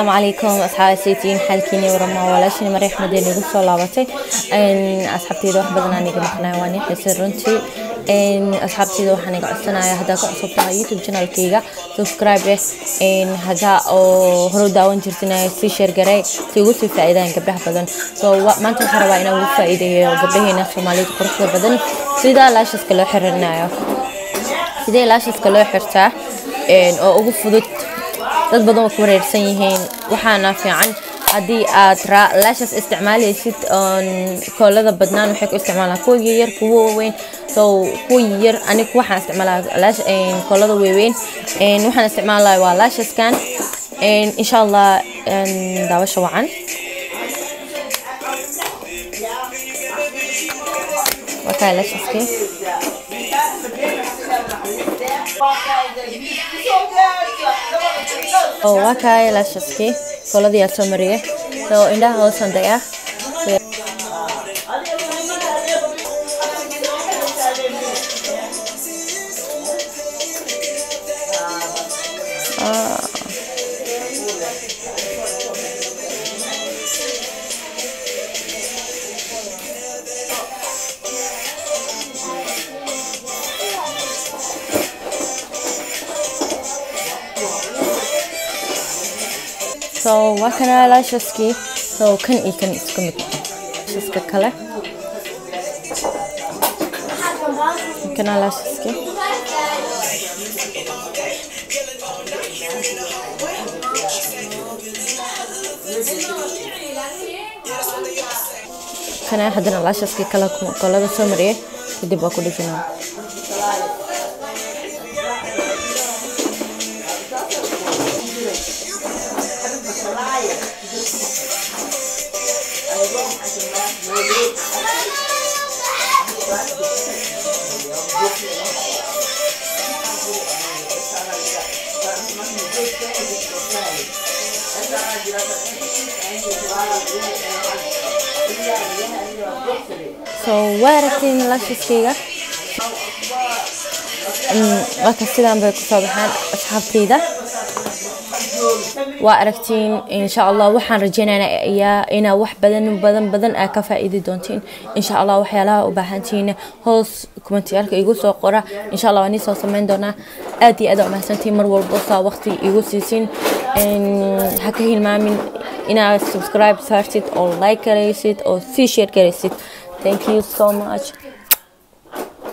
Asalaamu calaykum asxaabi saytiin xalkiini warama walaashini Mariix Madeen igu soo laabatay. Asxaabteyda wax badan aan iga maqnay, waan ii xiisay runtii. Asxaabteyda waxaan iga codsanayaa, haddaa ku cusub tahay YouTube channelkayga, subscribe eh, haddaa oo hore u daawan jirtina sii share garay si ugu sii faa'iidaan gabdhaha badan. So maanta waxaan rabaa inaan ugu faa'iideeyo gabdhaheena Soomaalida quruxda badan sida lasheska loo xiranayo, sidee lasheska loo xirtaa oo ugu fudud. Dad badan waa ku wareersan yihiin. Waxaana fiican haddii aad lashes isticmaalaysid oon koolada badnaan, waxay ku isticmaalaan kuwa yaryar, kuwa waaweyn. So kuwa yar, aniga waxaan isticmaalaa lash koolada waaweyn. Waxaan isticmaalaya waa lasheskan. Insha Allah daawasho wacan. Waa kaa lasheskii. Oo waa kaay lashaskii, kooladii aa soo mariyay. So indhaha hoosan daya. So waa kana lashaskii. So kan iyo kan isku mid, lashaska kale kana lashaskii. Kana haddana lashaskii kale kolada soo mariyay, kadib waa ku dhejinaa. So waa aragtiin lasheskayga, marka sidaan bay kusoo baxaan asxaabteyda. Waa aragtiin. Insha Allah waxaan rajeynayaa inaa wax badan badan badan aa ka faa'iidi doontiin insha Allah. Waxyaalaha u baahantihiin hoos commentiyaalka igu soo qora, insha Allah waan soo sameyn doonaa. Aad iyo aad aa umahadsantihiin mar walbo saa waqti igu siisin. Ha ka hilmaamin inaad subscribe saartid oo like garaysid oo sii share garaysid. Thank you so much.